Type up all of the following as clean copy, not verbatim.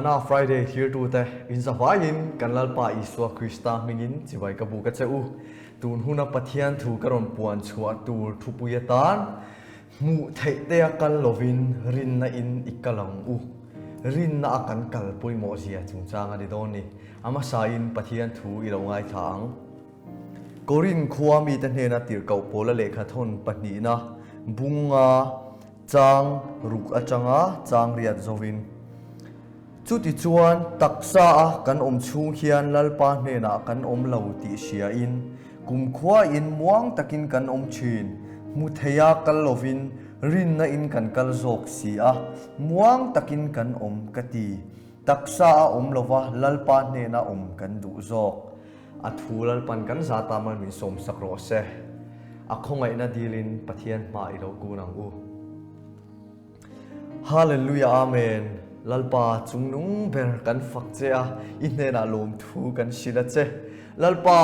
Mana Friday thlirtute inzavaiin kan Lalpa Isua Krista hmingin chibai ka buk a che u. Tun huna Pathian thu ka rawn puan chhuah tur thupui atan hmuh theih te a kal lovin rinna in i kal ang u. Rinna a kan kal pawimawh zia chungchang a ni dawn ni. A hmasain Pathian thu i lo ngaithla ang. Korin khua mite hnena tirhkoh pawla lehkhathawn pahnihna bunga chang ruk atanga chang riat zovin, Chutichuan taksa a kan awm chhung hian Lalpa hnenah kan awm lo tih hriain kumkhuain muang takin kan awm thin, hmu theia kal lovin rinna in kan kal zawk si a, muang takin kan awm ka ti. Taksa a awm lova Lalpa hnena awm kan duh zawk. A thu Lalpan kan za ta mal min sawmsak rawh se. A khawngaihna dilin Pathian hma i lo kun ang u. Hallelujah Amen Lalpa chungnung ber kan fak che a, i hnenah lawmthu kan hrilh a che. Lalpa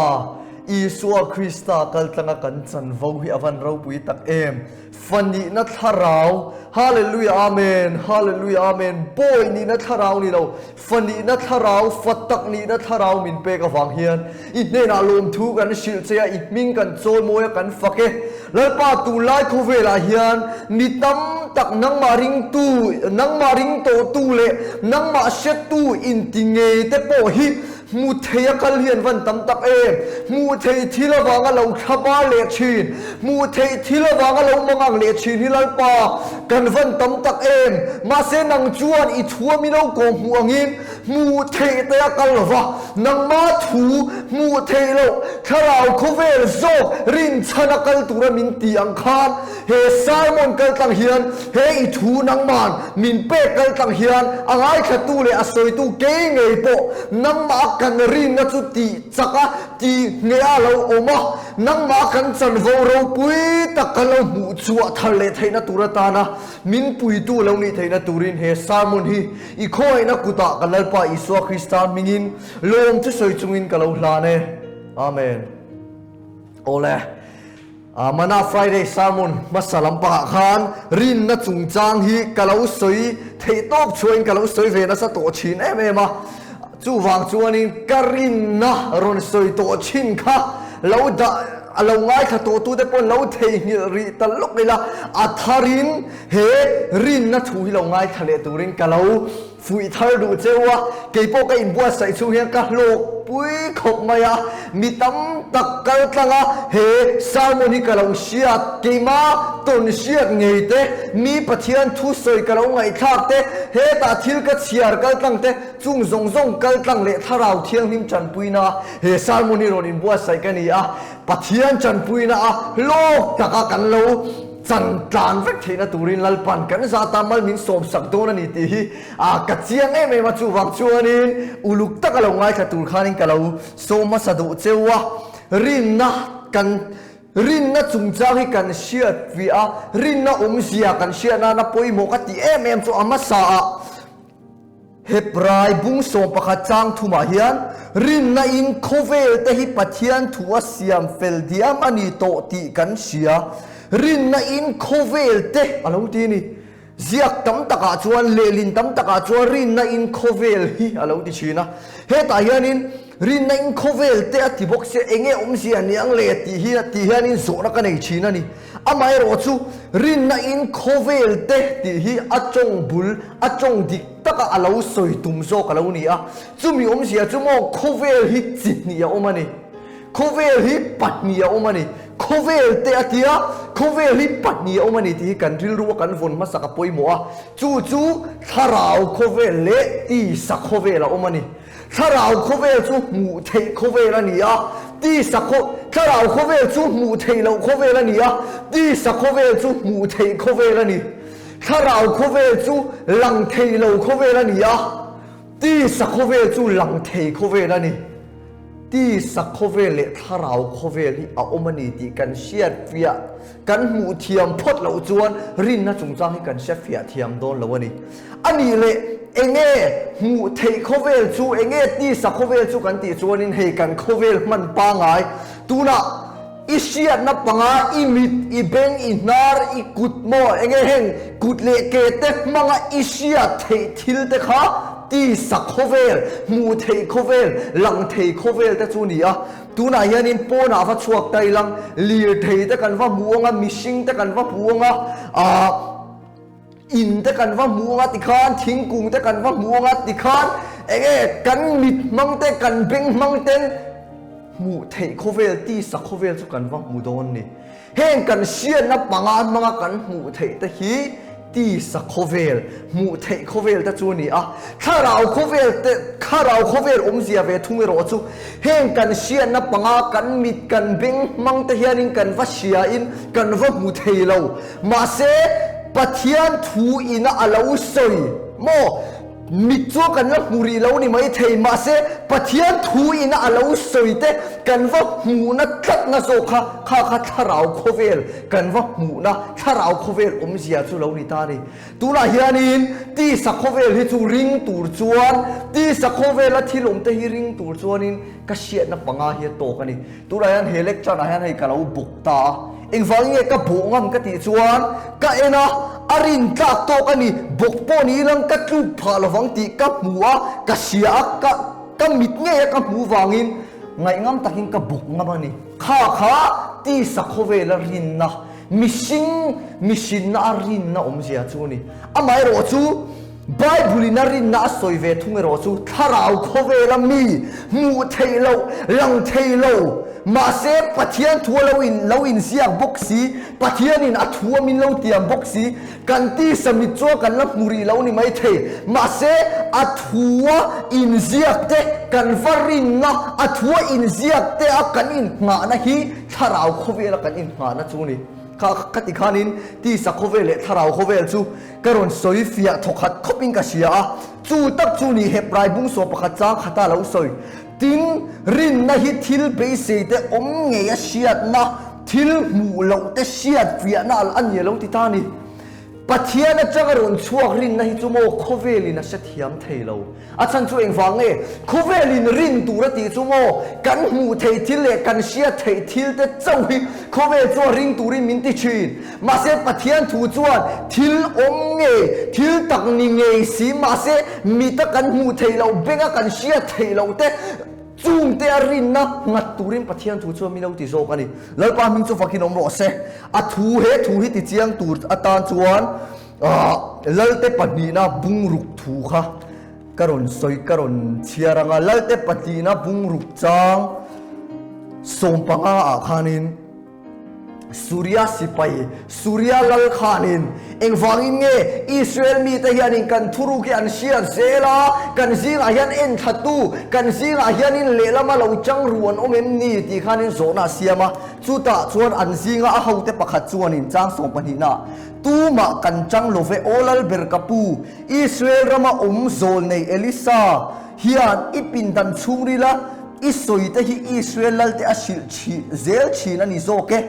Isua Krista kaltlanga kan chanvo hi a van ropui tak em! Fa nihna thlarau Hallelujah Amen Hallelujah Amen Bawi nihna thlarau ni lo Fa nihna thlarau, fa tak nihna thlarau min pek avang hian i hnenah lawmthu kan hrilh che a, i hming kan chawimawi a, kan fak e. Lalpa, tunlai khawvelah hian mi tam tak nangmah ringtu, nangmah ring tawhtu leh nangmah hretu inti ngei te pawh hi Hmu thei a kal hi an van tam tak em? Hmuh theih thil avanga lo thlapa leh thin, hmuh theih thil avanga lo mangang leh thin hi Lalpa kan van tam tak em? Mahse nang chuan i thuam i lo kawh hmuh angin hmuh theih te a kal lova, nangma thu hmuh theih loh thlarau khawvel zawk rinchhan a kal tura min ti ang khan He sermon kaltlang hian he i thu nangman min pek kaltlang hian a ngaithlatu leh a sawitu kei ngei pawh nangmah kan rinna chu tih chak a, tih ngheh a lo awm a, nangmah kan chanvo ropui tak kan lo hmuh chhuah thar leh theihna tur atana min puitu lo nih theihna turin he sermon hi i khawngaihna kutah ka Lalpa Isua Krista hmingin lawm chu sawi chungin ka lo hlan e. Amen. Awle. Mana Friday sermon hmasa lampangah khan rinna chungchang hi ka lo sawi theih tawp chhuahin ka lo sawi ve nasa tawh thin em em a, chuvang chuanin ka rinna rawn sawi tawh thin kha lo dah a lo ngaithla tawhtute pawh lo theihnghilh rih ta lawk ila, a tharin he rinna thu hi lo ngaithla leh turin ka lo Fuih thar duh cheu a, kei pawh ka inbuatsaih chhung hian ka hlawk pui khawp mai a, mi tam tak kal tlang a, he sermon hi ka lo hriat, keima tawn hriat ngei te, mi Pathian thu sawi ka lo ngaihthlak te, hetah thil ka chhiar kal tlang te, chung zawng zawng kal tlang leh Thlarau Thianghlim tanpuina a he sermon hi rawn inbuatsaih ka ni a, Pathian tanpuina a hlawk taka kan lo Chan tlan vek theihna turin Lalpan kan zata mal min sawmsak dawn a ni tih hi a ka chiang em em a, chuvang chuanin uluk taka lo ngaithla tur khanin ka lo sawm hmasa duh cheu a, rinna kan rinna chungchang hi kan hriat fiah a, rinna awmzia kan hriat nana pawimawh ka tih em em chu a hmasa ah Hebrai bung 11 chang thumah hian rinna in khawvel te hi Pathian thu a siam fel diam a ni tawh tih kan hria. Rinna in khawvel te a lo ti a ni. Ziak tam takah chuan lehlin tam takah chuan rinna in khawvel hi a lo ti thin a. Hetah hianin rinna in khawvel te a ti bawk sia enge awmzia niang le tih hi tih hianin zawhna ka nei thin a ni. Amaherawhchu, rinna in khawvel te tih hi a tawng bul, a tawng dik taka a lo sawi tum zawk a lo ni a. Chumi awmzia chu maw khawvel hi chi hnih a awm a ni. Khawvel hi pahnih a awm a ni. Khawvel te a tia, khawvel hi pahnih a awm a ni tih hi kan rilru a kan vawn hmasak a pawimawh a. Chu chu thlarau khawvel leh tisa khawvel a awm a ni. Thlarau khawvel chu hmuh theih khawvel a ni a, tisa khaw Thlarau khawvel chu hmuh theih loh khawvel a ni a, tisa khawvel chu hmuh theih khawvel a ni. Thlarau khawvel chu lang thei lo khawvel a ni a, tisa khawvel chu lang thei khawvel a ni. Tisa khawvel leh thlarau khawvel hi a awm a ni tih kan hriat fiah, kan hmuh thiam phawt loh chuan rinna chungchang hi kan hre fiah thiam dawn lo a ni. A nih leh enge hmuh theih khawvel chu, enge tisa khawvel chu kan tih chuanin hei kan khawvel hman pangai tunah. I hriatna panga i mit, i beng, i hnar, i kut maw enge heng kut leh ke te hmanga i hriat theih thil te kha tisa khawvel, hmuh theih khawvel, lang thei khawvel te chu ni a. Tunah hianin pawnah va chhuak ta ilang, lirthei te kan va hmu ang a, mihring te kan va hmu ang a, aah in te kan va hmu ang a tikhan thingkung te kan va hmu ang a tikhan enge kan mit hmang te kan beng hmang ten hmuh theih khawvel tisa khawvel chu kan va hmu dawn ni. Heng kan hriatna panga hmanga kan hmuh theih te hi tisa khawvel, hmuh theih khawvel te chu a ni a. Thlarau khawvel te, thlarau khawvel awmzia ve thung erawh chu heng kan hriatna panga kan mit kan beng hmang te hianin kan va hriain kan va hmu thei lo. Mahse, Pathian thu ina a lo sawi maw? Mit chu kan la hmu rih lo ni mai thei, mahse Pathian thu ina a lo sawi te kan va hmuhna tlatna zawk kha, kha kha thlarau khawvel kan va hmuhna thlarau khawvel awmzia chu lo ni ta a ni. Tunah hianin tisa khawvel hi chu ring tur chuan, tisa khawvela thil awm te hi ring tur chuanin ka hriatna panga hi a tawk a ni. Tunah hian he lecture ah hian hei ka lo bawk ta a, engvangin nge ka bawh ngam ka tih chuan ka en a, a rin tlak tawk a ni, bawk pawh ni ilang ka tluk phah lovang tih ka hmu a, ka hria a, ka ka mit ngei a ka hmuh vangin ngaihngam takin ka bawk ngam a ni. Kha kha tisa khawvela rinna, mihring mihrinna a rinna awmzia chu a ni. Amaherawh chu. Bible-in a rinna a sawi ve thung erawh chu thlarau khawvela mi hmuh theih loh, lang thei lo, mahse Pathian thu a lo in lo inziak bawk si, Pathianin a thu a min lo tiam bawk si, kan tisa mit chuan kan la hmu rih lo ni mai thei, mahse a thu a inziak te kan va rinna, a thu a inziak te a kan inhnghahna hi thlarau khawvela kan inhnghahna chu a ni. Kha khati khanin tisa khawvel leh thlarau khawvel chu Ka rawn sawi fiah thawkhat khawpin ka hria a, chu tak chu ni Hebrai bungsaw pakhat chang khata lo sawi. Tin, rinna hi thil beisei te awm ngei a hriatna, thil hmuh loh te hriat fiahna a ni a lo ti ta a ni. Pathian atanga rawn chhuak rinna hi chu maw khawvelin a hrethiam thei lo. A chhan chu engvang nge? Khawvelin rin tur a tih chu maw? Kan hmuh theih thil leh kan hriat theih thil te chauh hi khawvel chuan ring turin min ti thin. Mahse Pathian thu chuan thil awm ngei, thil tak ni ngei si mahse mita kan hmuh theih loh, benga kan hriat theih loh te chungte a rinna nghat turin Pathian thu chuan min lo ti zawk a ni. Lalpa hming chu fakin awm rawh se. A thu he thu hi ti chiang tur atan chuan Lalte pahnihna bungruk thu kha ka rawn sawi ka rawn chhiar ang a, Lalte pahnihna bungruk chang 15 ah khanin Suria sipai, Suria lal khanin engvangin nge Israel mite hianin kan thuruk hi an hriat zel a, kan zingah hian en thlatu, kan zingah hianin lehlama lo chang ru an awm em ni tih khanin zawhna a siam a, chutah chuan an zinga a hote pakhat chuanin chang sawmpahnihna Tumah kan chang lo ve aw Lalber ka pu, Israel rama awm zawl nei Elisa hian i pindan chhungrila i sawi te hi Israel lalte a hrilh thih zel thin a ni zawk e.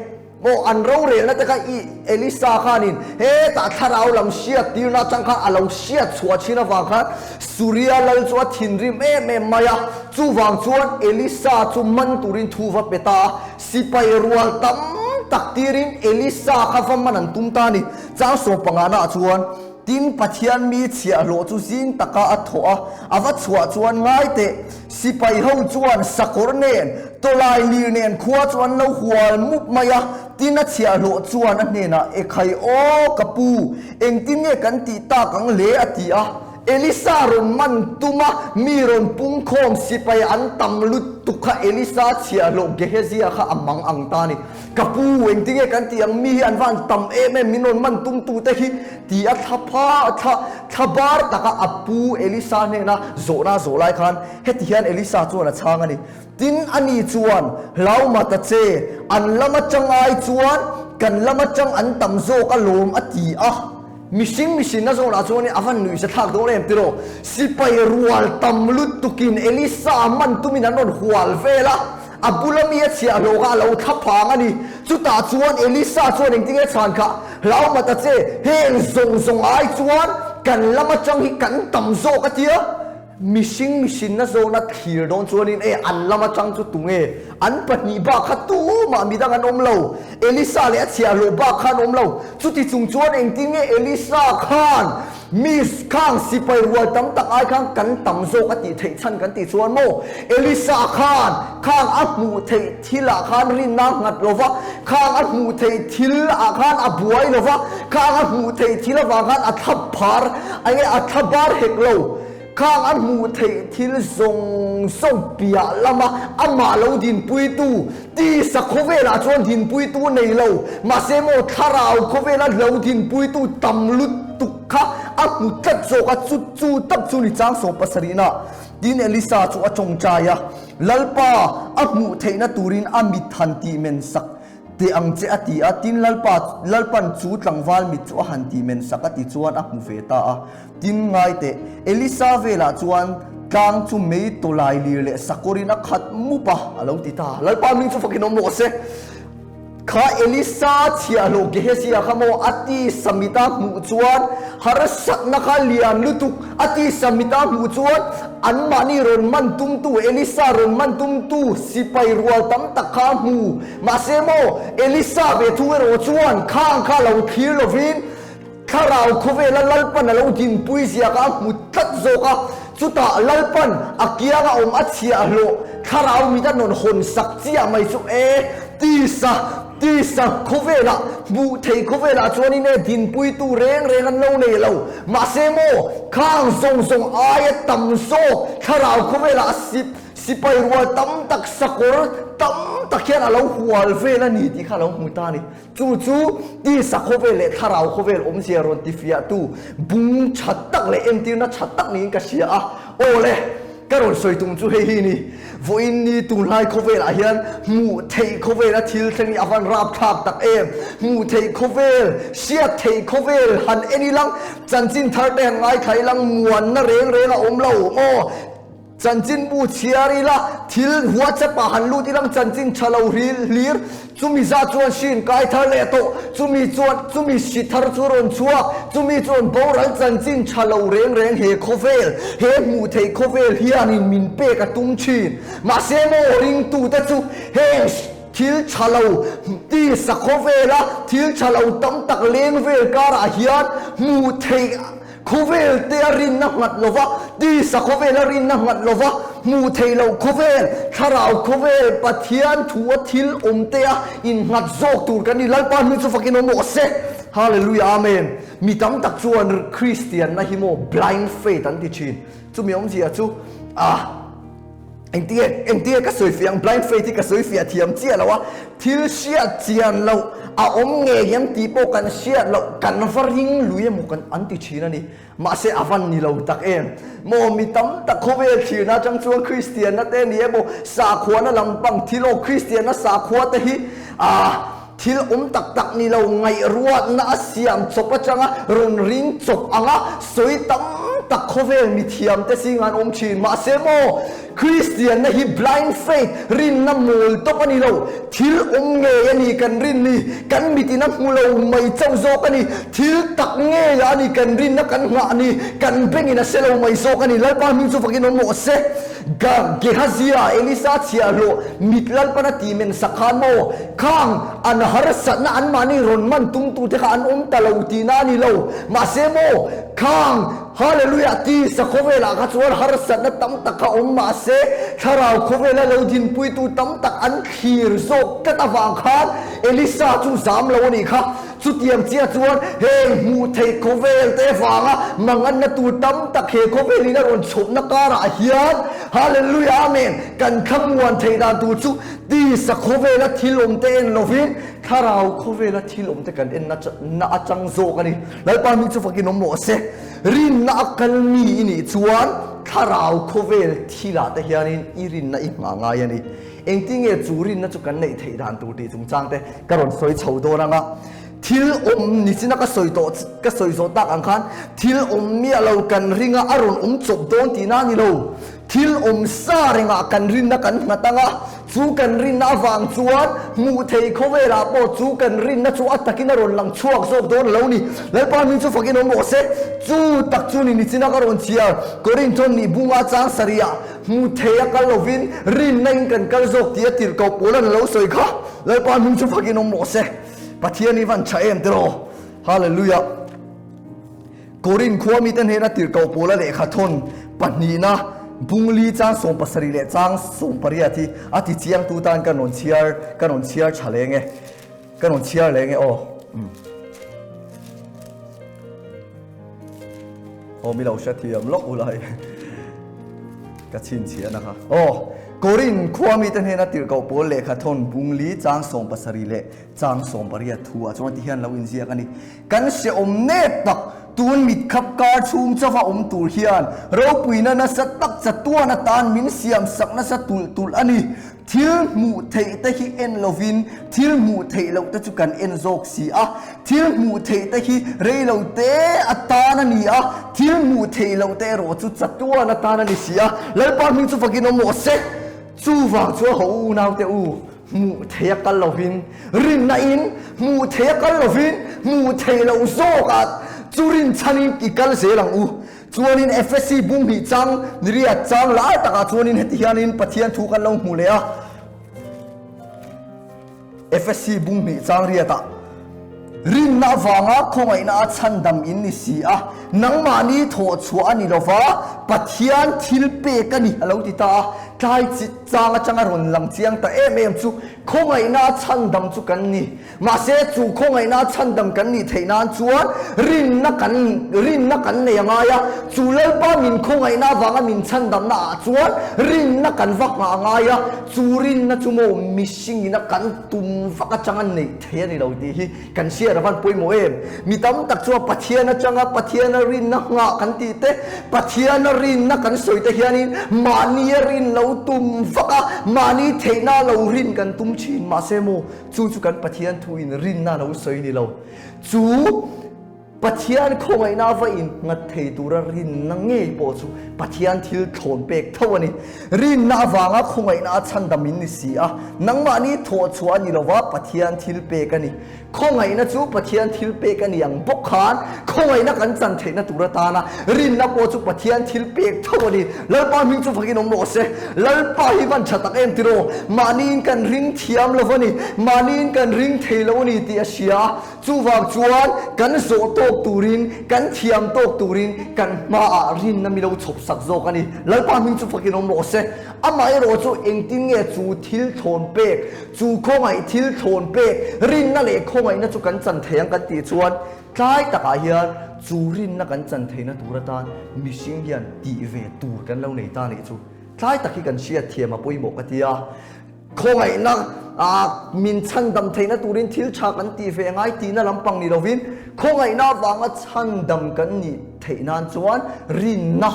Maw an rorelna te kha i Elisa khanin hetah thlarau lam hriat tirna atang khan a lo hriat chhuah thin avang khan Suria lal chu a thinrim em em mai a, chuvang chuan Elisa chu man turin thu va pe ta a, Sipai rual tam tak tirin Elisa kha va man an tum ta a ni. Chang 15 ah chuan, Tin, Pathian mi chhiahhlawh chu zing taka a thawh a, a va chhuah chuan ngai teh, sipai ho chuan sakawr nen, tawlai lir nen khua chu an lo hual mup mai a. Tin, a chhiahhlawh chuan a hnenah, Ekhai aw, ka pu, engtin nge kan tih tak ang le? a ti a. Elisa rawn man tum a, mi rawn pung khawm sipai an tam lutuk kha Elisa chhiahhlawh Gehezia kha a mang ang ta a ni. Ka pu, engtinge kan tih ang mi hi an va han tam em em, min rawn man tum tu te hi ti a thla pha thla thla bar taka a pu Elisa hnena zawhna a zawh lai khan heti hian Elisa chuan a chhang a ni. Tin, ani chuan, Hlau mah ta che, an lam atang ai chuan kan lam atang an tam zawk alawm a ti a. Mihring mihrinna zawnah chuan a van nuihza thlak dawn em tiraw? Sipai rual tam lutukin Elisa man tumin an rawn hual vel a, a bula mi a chhiahhlawh kha a lo thla phang a ni. Chutah chuan Elisa chuan engtin nge chhan kha? Hlau mat a che, heng zawng zawng ai chuan kan lam atang hi kan tam zawk a tia. Mihring mihrinna zawna thlir dawn chuanin e an lam atang chu tunge? An pahnih bak kha tumah midang an awm lo. Elisa leh a chhiahhlawh bak kha an awm lo. Chuti chung chuan engtin nge Elisa khan mi khang sipai rual tam tak ai khan kan tam zawk a tih theih chhan kan tih chuan maw? Elisa khan khang a hmuh theih thil ah khan rinna a nghat lo va, khang a hmuh theih thil ah khan a buai lo va, khang a hmuh theih thil avang khan a thla phar enge a thla bar hek lo. Khang a hmuh theih thil zawng zawng piah lama amah lo dinpuitu, tisa khawvelah chuan dinpuitu nei lo, mahse maw thlarau khawvela lo dinpuitu tam lutuk kha a hmu tlat zawk a, chu chu tak chu ni chang 70na. Tin Elisa chu a tawngtai a, Lalpa, a hmuh theihna turin a mit han tih men sak teh ang che a ti a. Tin Lalpa, Lalpan chu tlangval mit chu a han tih men sak a ti chuan a hmu ve ta a. Tin ngai teh, Elisa velah chuan tlang chu mei tawlai lir leh sakawrin a khat mup a, a lo ti ta. Lalpa hming chu fakin awm rawh se. Kha Elisa chhiahhlawh Gehezia kha maw a tisa mita hmuh chuan harsatna kha lian lutuk a tisa mita hmuh chuan anmahni rawn man tumtu Elisa rawn man tumtu sipai rual tam tak kha a hmu. Mahse maw Elisa ve thung erawh chuan khang kha lo thlir lovin Thlarau khawvela Lalpan a lo dinpui zia kha a hmu tlat zawk a, chutah Lalpan a kianga awm a chhiahhlawh Thlarau mit a nawn hawn sak chiah mai chu e, tisa, tisa khawvelah, hmuh thei khawvelah chuanin e dinpuitu reng reng an lo nei lo. Mahse maw, khang zawng zawng aia tam zawk Thlarau khawvelah a sip, sipai rual tam tak, sakawr tam tak hian a lo hual vel a ni tih kha a lo hmu ta a ni. Chu chu tisa khawvel leh thlarau khawvel awmzia rawn tifiahtu bung tha tak leh entirna tha tak niin ka hria a. Aw le, ka rawn sawi tum chu hei hi ni. Vawiin ni tunlai khawvelah hian hmuh theih khawvela thil thleng hi a van rapthlak tak em. Hmuh theih khawvel, hriat theih khawvel han en ilang, chanchin thar te han ngaithla ilang muanna reng reng a awm lo maw? Chanchinbu chhiar ila, thil WhatsApp-ah han lut ilang chanchin tha lo hlir hlir, chumi zat chuan hri inkai thar leh tawh, chumi chuan chumi hri thar chu rawn chhuak, chumi chu rawn boral chanchin tha lo reng reng he khawvel, he hmuh theih khawvel hianin min pek a tum thin. Mahse maw ringtute chu heng thil tha lo tisa khawvela thil tha lo tam tak leng vel karah hian hmuh theih Khawvel te a rinna nghat lo va, tisa khawvel a rinna nghat lo va, hmuh theih loh khawvel, thlarau khawvel, Pathian thu a thil awm te a innghat zawk tur kan ni. Lalpa hming chu fakin awm rawh se. Hallelujah Amen. Mi tam tak chuan Kristianna hi maw blind faith an ti thin. Chumi awmzia chu ah. Engtinge engtinge ka sawi fiah ang blind faith hi ka sawi fiah thiam chiah lo a, thil hriat chian loh a awm ngei em tih pawh kan hriat loh kan va ring lui emaw kan an ti thin a ni. Mahse a van ni lo tak em? Maw mi tam tak khawvel thlirna atang chuan Kristianna te ni emaw sakhuana lampang thil aw Kristianna sakhua te hi ah thil awm tak tak ni lo ngaihruatna a siam chawp atanga rawn ring chawp anga sawi tam tak khawvel mithiam te zingah an awm thin. Mahse maw, Kristianna hi blind faith, rinna mawl tawp a ni lo. Thil awm ngei a ni kan rin ni, kan mitin a hmu lo mai chauh zawk a ni. Thil tak ngeiah a ni kan rinna kan nghah ni, kan bengin a hre lo mai zawk a ni. Lalpa hming chu fakin awm rawh se. Ga Gehazia, Elisa chhiahhlawh mit Lalpan a tih men sak khan maw, khang an harsatna anmahni rawn man tumtute kha an awm ta lo tihna a ni lo. Mahse maw, khang Hallelujah tisa khawvelah kha chuan harsatna tam tak kha awm mahse, thlarau khawvela lo dinpuitu tam tak an thlir zawk tlat avang khan Elisa chu zam lo a nih kha. Chutiang chiah chuan heng hmuh theih khawvel te vanga manganna tur tam tak he khawvel in a rawn chhawpna karah hian Hallelujah Amen kan thlamuan theih dan tur chu tisa khawvela thil awm te en lovin thlarau khawvela thil awm te kan en na atang zawk a ni. Lalpa hming chu fakin awm rawh se. Rinna a kal mi i nih chuan thlarau khawvel thilah te hianin i rinna i nghah ngai a ni. Engtinge chu rinna chu kan neih theih dan tur tih chungchang te ka rawn sawi chho dawn ang a. Thil awm nichina ka sawi tawh ka sawi zawh tak ang khan thil awm miah lo kan ringa a rawn awm chawp dawn tihna a ni lo. Thil awm sa rengah kan rinna kan nghat ang a, chu kan rinna avang chuan hmuh thei khawvelah pawh chu kan rinna chu a takin a rawn lang chhuak zawk dawn lo ni. Lalpa hming chu fakin awm rawh se. Chu tak chu ni nichina ka rawn chhiar Korinthon nih bunga chang sarihah hmu thei a kal lovin rinna in kan kal zawk tih a tirh koh pawl an lo sawi kha. Lalpa hming chu fakin awm rawh se. Pathian i van tha em tiraw. Hallelujah. Korin khua mite hnena tirhkoh pawla lehkha thawn pahnihna bungli chang 70 leh chang 18 hi a ti chiangtu tan ka rawn chhiar ka rawn chhiar tha leng e. Ka rawn chhiar leng e aw. Umm. Aw mi lo hre thiam lawk u lai. Ka chhinchhiah na kha. Aw Korin khua mite hnena tirhkoh pawl lehkha thawn bungli chang 70 leh Chang 18 thu ah chuan ti hian lo inziak a ni. Kan hrehawm nep tak, tun mit khap kar chhung chauha awm tur hian ropuina nasa tak chatuan atan min siam sak nasa tulh tulh a ni. Thil hmuh theih te hi en lovin thil hmuh theih loh te chu kan en zawk si a. Thil hmuh theih te hi rei lo te atan a ni a, thil hmuh theih loh te erawh chu chatuan atan a ni si a. Lalpa hming chu fakin awm rawh se. Chuvang chu a ho unaute u. Hmuh thei a kal lovin, rinna in hmuh thei a kal lovin, hmuh thei loh zawkah chu rinchhanin i kal zel ang u. Chuanin Efesi bung hnih chang niriat chang lai takah chuanin heti hianin Pathian thu kan lo hmu leh a. Efesi bung hnih chang riatah, Rinna avanga khawngaihna a chhandam in ni si a, nangmahni thawh chhuah a ni lova, Pathian thil pek a ni a lo ti ta a. Tlai chi chang atanga rawn lang chiang ta em em chu khawngaihna a chhandam chu kan ni. Mahse chu khawngaihna a chhandam kan nih theih nan chuan rinna kan rinna kan nei a ngai a, chu Lalpa min khawngaihna avanga min chhandamna ah chuan rinna kan va nghah a ngai a, chu rinna chu maw mihringin a kan tum vak atanga neih thei a ni lo tih hi kan hriat a van pawimawh em? Mi tam tak chuan Pathian atanga Pathiana rinna nghah kan tih te, Pathiana rinna kan sawi te hianin mahnia rin lo tum vak a, mahni theihna lo rin kan tum thin. Mahse maw, chu chu kan Pathian thuin rinna lo sawi ni lo. Chu Pathian khawngaihna va innghat thei tura rinna ngei pawh chu Pathian thil thlawn pek tho a ni. Rinna avanga khawngaihna a chhandam in ni si a, nangmahni thawh chhuah a ni lova Pathian thil pek a ni. Khawngaihna chu Pathian thil pek a ni ang bawk khan khawngaihna kan chan theihna tur atana rinna pawh chu Pathian thil pek tho a ni. Lalpa hming chu fakin awm rawh se. Lalpa hi van tha tak em tiraw? Mahniin kan ring thiam lo a ni, mahniin kan ring thei lo a ni tih a hria a. Chuvang chuan kan zawh tawk turin, kan thiam tawk turin kan hmaah rinna mi lo chhawp sak zawk a ni. Lalpa hming chu fakin awm rawh se. Amaherawh chu engtin nge chu thil thlawn pek, chu khawngaih thil thlawn pek, rinna leh khawngaihna chu kan chan thei ang kan tih chuan tlai takah hian chu rinna kan chan theihna tur atan mihring hian tih ve tur kan lo nei ta nih chu tlai tak hi kan hriat thiam a pawimawh ka ti a. Khawngaihna ah min chhandam theihna turin thil tha kan tih ve ngai tihna lampang ni lovin khawngaihna avanga chhandam kan nih theih nan chuan rinna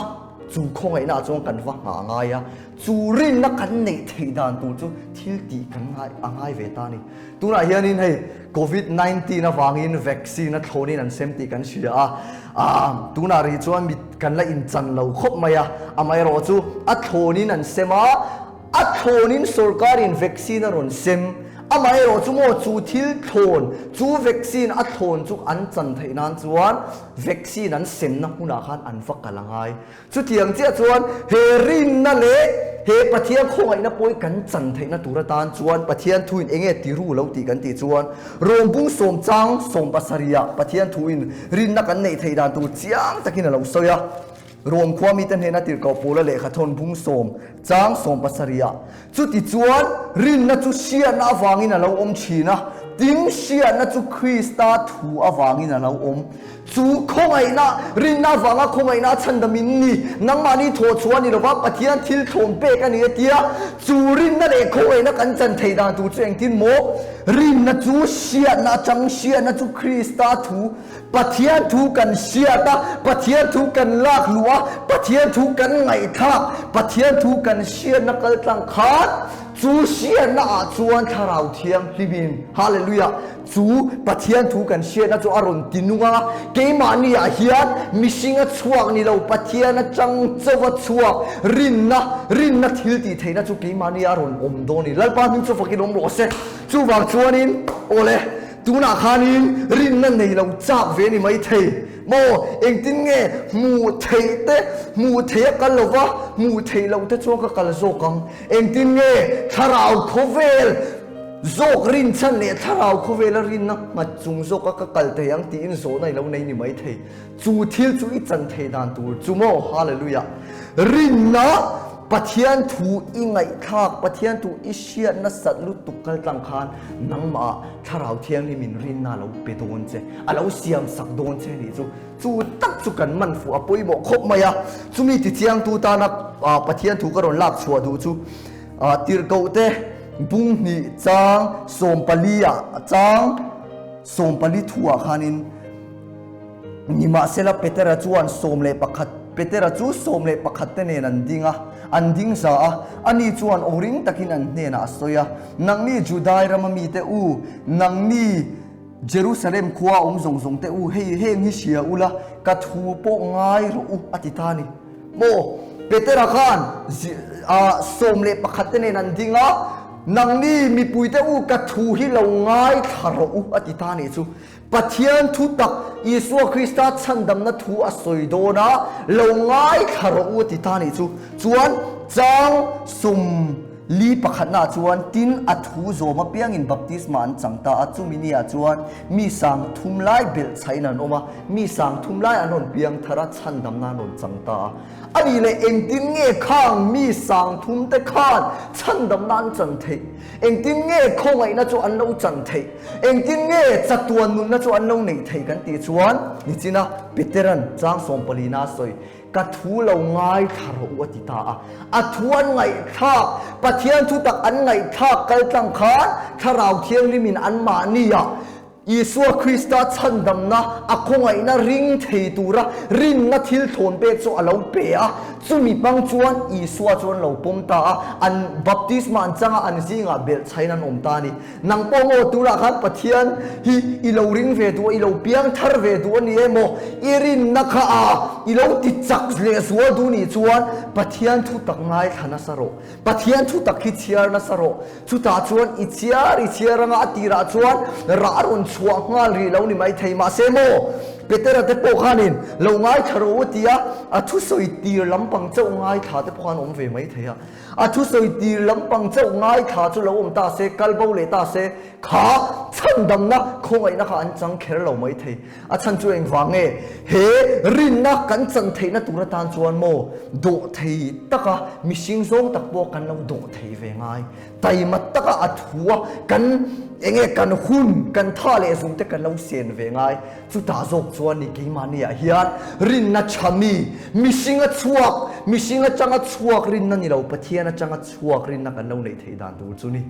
chu khawngaihna ah chuan kan va nghah ngai a, chu rinna kan neih theih dan tur chu thil tih kan ngai a ngai ve ta a ni. Tunah hianin hei Covid 19 avangin vaccine a thlawnin an sem tih kan hria a, ah tunah rih chuan mit kan la inchan lo khawp mai a, amaherawh chu a thlawnin an sem a, A thlawnin sorkarin vaccine a rawn sem. Amaherawh chu maw chu thil thlawn, chu vaccine a thlawn chu an chan theih nan chuan vaccine an semna hmunah khan an va kal a ngai. Chutiang chiah chuan he rinna leh he Pathian khawngaihna pawi kan chan theihna tur atan chuan Pathian thuin eng nge ti ru lo tih kan tih chuan Rawmbung sawmchang sawmpasarihah Pathian thuin rinna kan neih theih dan tur chiang takin a lo sawi a. Rom khua mite hnena tirhkoh Paula lehkha thawn bung sawm chang 70 ah. Chuti chuan rinna chu hriatna avangin a lo awm thin a, tin hriatna chu Krista thu avangin a lo awm. Chu khawngaihna, rinna avanga khawngaihna a chhandam in ni, nangmahni thawh chhuah a ni lova, Pathian thil thlawm pek a ni a tia, chu rinna leh khawngaihna kan chan theih dan tur chu engtin maw? Rinna chu hriatna atang, hriatna chu Krista thu Pathian thu kan hriat a, Pathian thu kan lak luh a, Pathian thu kan ngaihthlak, Pathian thu kan hriatna kal tlang khan Chu hriatna ah chuan Thlarau Thianghlimin, Hallelujah, chu Pathian thu kan hriatna chu a rawn ti nung a, keimahni ah hian mihring a chhuak ni lo, Pathian atang chauh a chhuak rinna, rinna thil tih theihna chu keimahni ah a rawn awm dawn a ni. Lalpa hming chu fakin awm rawh se. Chuvang chuanin, awle, tunah khanin rinna nei lo chak ve a ni maithei. Maw, engtin nge hmuh theih te, hmuh theih a kal lova, hmuh theih loh te chuan ka kal zawk ang. Engtin nge thlarau khawvel zawk rinchhan leh thlarau khawvela rinna nghat chung zawka ka kal thei ang tiin zawhna i lo nei ni mai thei. Chu thil chu i chan thei dan tur chu maw? Hallelujah! Rinna Pathian thu i ngaihthlak, Pathian thu i hriat nasat lutuk kal tlang khan nangmah Thlarau Thianghlimin rinna a lo pe dawn che, a lo siam sak dawn che nih chu. Chu tak chu kan man fuh a pawimawh khawp mai a, chumi tichiangtu tana Pathian thu ka rawn lak chhuah duh chu Tirhkohte bung hnih chang 14 ah chang 14 thuah khanin Nimahsela Petera chuan 11 Petera chu 11 te nen an ding a, an ding za a, ani chuan aw ring takin an hnenah a sawi a, Nangni Judai rama mite u, nangni Jerusalem khua awm zawng zawng te u, hei heng hi hria ula, ka thu pawh ngai rawh u, a ti ta a ni. Maw? Petera khan 11 te nen an ding a, Nangni mipui te u, ka thu hi lo ngaithla rawh u, a ti ta a nih chu. Pathian thu tak Isua Krista chhandamna thu a sawi dawn a, lo ngaithla rawh u, a ti ta a nih chu. Chuan chang sum Li pakhatnaah chuan tin a thu zawm apiangin baptisma an chang ta a, chumi niah chuan mi sang thum lai belh chhain an awm a, mi sang thum lai an rawn piang thar a, chhandamna an rawn chang ta a. A nih leh engtin nge khang mi sang thum te khan chhandamna an chan theih? Engtin nge khawngaihna chu an lo chan theih? Engtin nge chatuan nunna chu an lo neih theih kan tih chuan nichina Petera'n chang sawmpalina a sawi. Ka thu lo ngaithla rawh u a ti ta a. A thu an ngaihthlak, Pathian thu tak an ngaihthlak kal tlang khan Thlarau Thianghlimin anmahniah Isua Krista chhandamna a khawngaihna ring thei tura rinna thil thlawn pek chu a lo pe a. Chumi hmang chuan Isua chu an lo pawm ta a, an baptisma an changa an zingah belhchhain an awm ta a ni. Nang pawh maw tunah khan Pathian hi i lo ring ve duh a, i lo piang thar ve duh a ni emaw, i rinna kha a i lo ti chak leh zual duh nih chuan Pathian thu tak ngaithla nasa rawh. Pathian thu tak hi chhiar nasa rawh. Chutah chuan i chhiar i chhiar anga a tirah chuan rah a rawn chhuah nghal rih lo ni maithei. Mahse maw Petera te pawh khanin lo ngaithla rawh u tia a thusawi tir lampang chauh ngaithla te pawh khan awm ve maithei a. A thusawi tir lampang chauh ngaithla chu lo awm ta se, kal bo leh ta se, kha chhandamna khawngaihna kha an chang kher lo mai thei. A chhan chu engvang nge? He rinna kan chan theihna tur atan chuan maw dawh thei taka mihring zawng tak pawh kan lo dawh thei ve ngai. Taima taka a thu a, kan enge kan hun, kan tha leh zung te kan lo sen ve ngai. Chutah zawk chuan ni keimahniah hian rinna tha mi, mihring a chhuak, mihring atanga chhuak rinna ni lo, Pathian atanga chhuak rinna kan lo neih theih dan tur chu ni.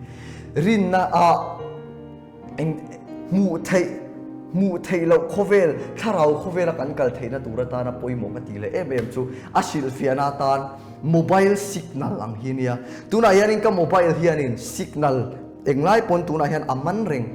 Rinna ah eng hmuh theih, hmuh theih loh khawvel, thlarau khawvela kan kal theihna tur atana pawimawh ka tih leh em em chu a hrilhfiahna atan mobile signal ang hi nia. Tunah hianin ka mobile hianin signal Englai pawn tunah hian a man reng.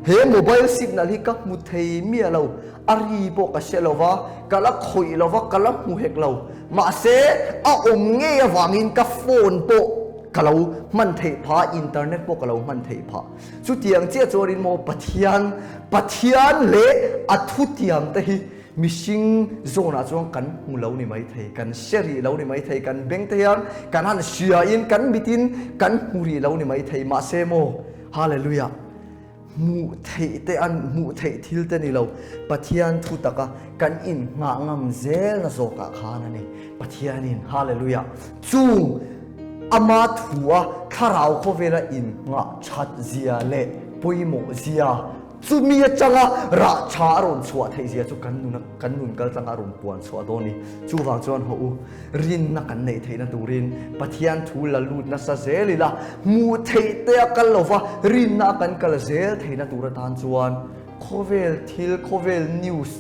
He mobile signal hi ka hmu thei miah lo, a ri pawh ka hre lo va, ka la khawih lo va, ka la hmu hek lo. Mahse, a awm ngei avangin ka phone pawh ka lo hman theih phah, internet pawh ka lo hman theih phah. Chutiang chiah chuanin maw Pathian, Pathian leh a thutiam te hi Mihring zawnah chuan kan hmu lo ni maithei, kan hre rih lo ni maithei, kan beng te hian kan han hriain kan mitin kan hmu rih lo ni maithei, mahse maw Hallelujah hmuh theih te an hmuh theih thil te ni lo, Pathian thu taka kan inngah ngam zelna zawkah khan a ni. Pathianin Hallelujah chung ama thua thlarau khawvela inngah that zia leh pawimawh zia Chumi atanga rah tha a rawn chhuah theih zia chu kan nuna kan nun kal tlanga a rawn puan chhuah dawn ni. Chuvang chuan haw u, rinna kan neih theihna turin Pathian thu la lut nasa zel ila, hmuh theih te a kal lova rinna a kan kal zel theihna tur atan chuan khawvel thil, khawvel news.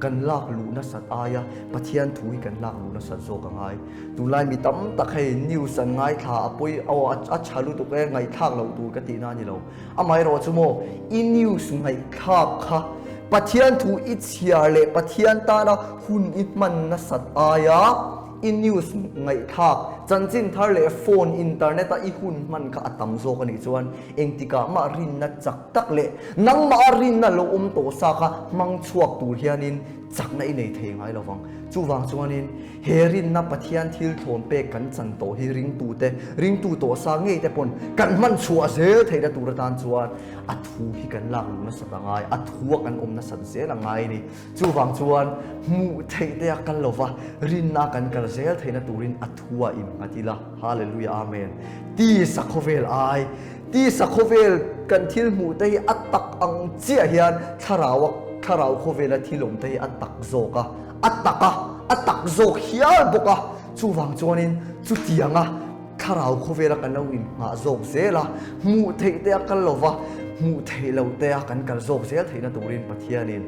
kan lak luh nasat aia Pathian thu hi kan lak luh nasat zawk a ngai. Tunlai mi tam tak hei news an ngaithla a pawi aw a tha lutuk e ngaihthlak loh tur ka tihna a ni lo. Amaherawh chu maw i news ngaihthlak kha Pathian thu i chhiar leh Pathian tana hun i hman nasat aia i news ngaihthlak chanchin thar leh phone internet a i hun hman kha a tam zawk a nih chuan engtikah mah rinna chak tak leh nangmah a rinna lo awm tawh sa kha hmang chhuak tur hianin chakna i nei thei ngai lo vang. Chuvang chuanin he rinna Pathian thil thlawn pek kan chan tawh hi ringtute, ringtu tawh sa ngei te pawn kan hman chhuah zel theihna tur atan chuan a thu hi kan lak luh nasat a ngai, a thua kan awm nasat zel a ngai a ni. Chuvang chuan hmuh theih te a kal lova, rinna kan kal zel theihna turin a thua innghat ila. Hallelujah Amen. Tisa khawvel ai, tisa khawvel kan thil hmuh te hi a tak ang chiah hian thlarau a thlarau khawvela thil awm te hi a tak zawk a, a tak a, a tak zawk hial bawk a. Chuvang chuanin chutianga thlarau khawvela kan lo inngah zawk zel a, hmuh theih te a kal lova, hmuh theih loh te a kan kal zawk zel theihna turin Pathianin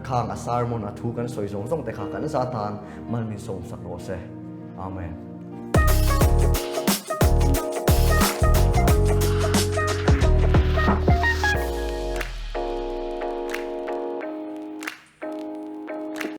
khang a sermon a thu kan sawi zawng zawng te kha kan za tan mal min sawmsak rawh se. Amen.